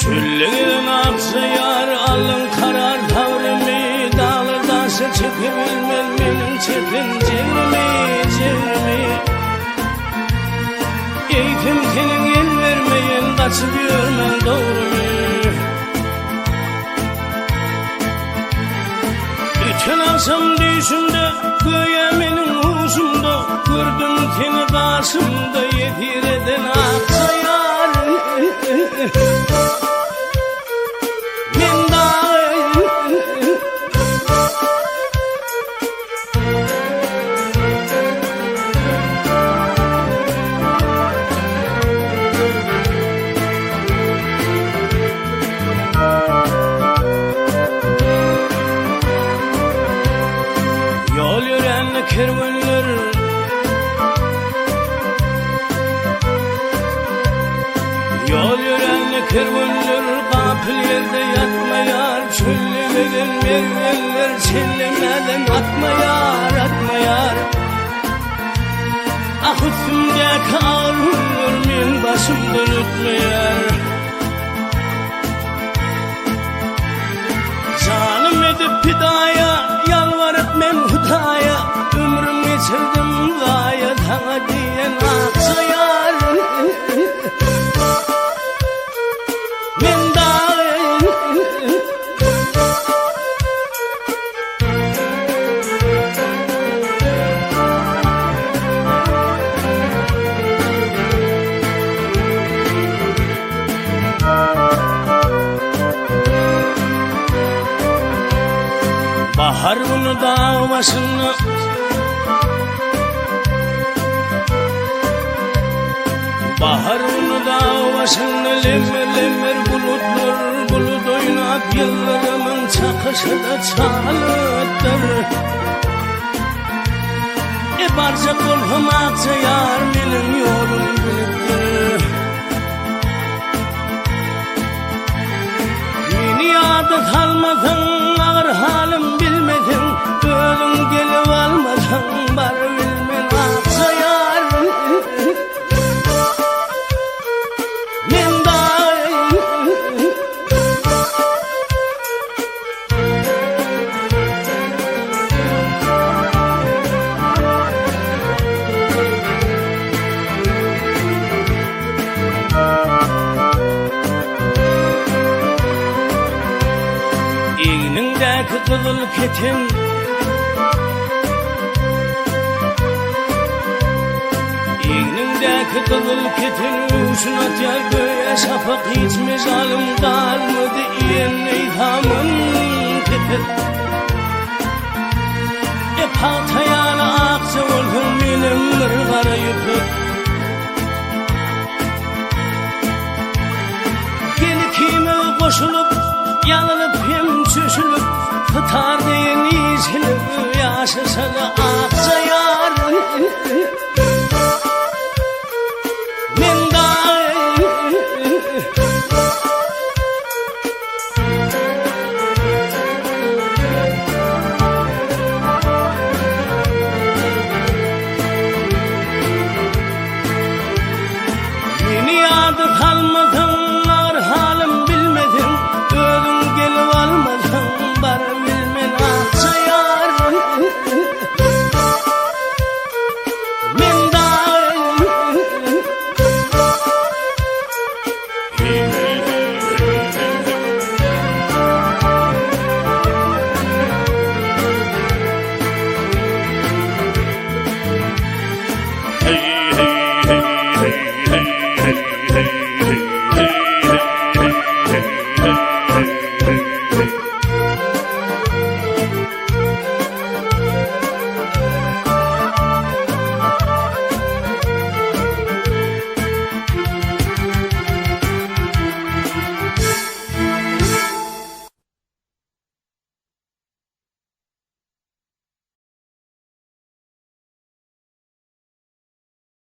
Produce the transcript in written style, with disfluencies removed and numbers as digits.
Çölde gezen akja ýar, aldyň karar sabrymy, Daglar daşa çekebilmez meniň çeken jegrimi, jegrimi. Eýsem seniň el bermeýen gaçyp ýörmäň dogrymy. Öten agşam düýşümde göýä meniň huşumda Gördüm seni garşymda ýesir eden akja ýar. Men dagy. Ýol ýörän kerwenler Ýol ýörän kerwenler gapyl ýerde ýatmaýar Çölde gezen mergenler çellemeden atmaýar, atmaýar Ah üstümdäki agyr günler meň başymdan ötmeýär Janym edip pidaýa, ýalbaryp men Hudaýa, Ömrüm geçirdim zaýa, saňa diýen akja ýar. Men dagy. Bahar günü dağ başında Bahar günü dağ başında Lemmer lemmer bulutlar Bulut oynap yıldırımın çakışı da çalıttır E barjak bolsam akja ýar meniň ýolum bilipdir. Meni ýada salmasaň, agyr halym bilmeseň, özüň gelip almasaň, bar bilmen akja ýar. Men dagy. Egniňdäki gyzyl keten Egniňdäki gyzyl keten Öwşün atýar göýä şapak Hiç mejalym galmady Iýen neýsamyn kepek E pagta ýaly akja bolsaň menem bir gara ýüpek Gel ikimiz goşulyp ýazylyp hem çüşülip Hytar deýin işilip ýaşaşaly akja ýar.